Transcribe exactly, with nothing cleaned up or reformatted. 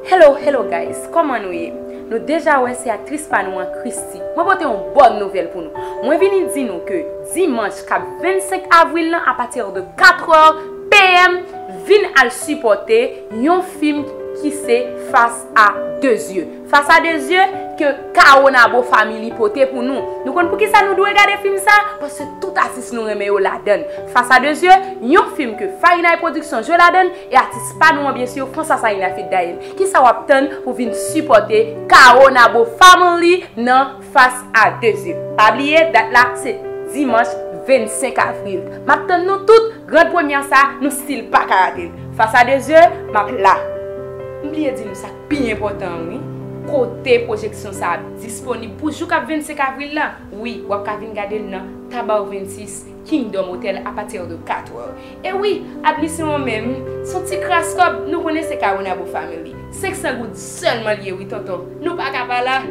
Hello, hello guys, kòman nou ye? Nou deja wè se aktris pa nou an Christie. Mwen pote yon bòn nouvèl pou nou. Mwen vini di nou ke dimanch k ap vennsenk avril lan, apati de katrè p m, vin al sipòte yon fim ki se Face à deux yeux. Face à deux yeux ke Kaonabo Family pote pou nou. Nou konn poukisa nou dwe gade fim sa? Paske tout atis nou renmen yo ladann. Face à deux yeux, yon fim ke Farinay Production jwe ladann, e atis pa nou an, byen si, François Saïna Fit Dayel. Kisa w ap tann pou vin sipòte Kaonabo Family nan Face à deux yeux? Pa bliye, dat la se dimanch vennsenk avril. M ap tann nou tout, gran premyè sa, nou still pa ka rate l. Face à deux yeux, m ap la. M bliye di nou sa k pi enpòtan an, wi. Kote pwojeksyon sa ap disponib pou jou k ap vennsenk avril la? Wi, w ap ka vin gade l nan Tabao vennsis, Kingdom Hotel, apati de katrè. E wi, admisyon an menm, se yon ti kras kòb, nou konnen se Kaonabo Family. Senk san goud sèlman l ye, wi, tonton. Nou pa ka pa la.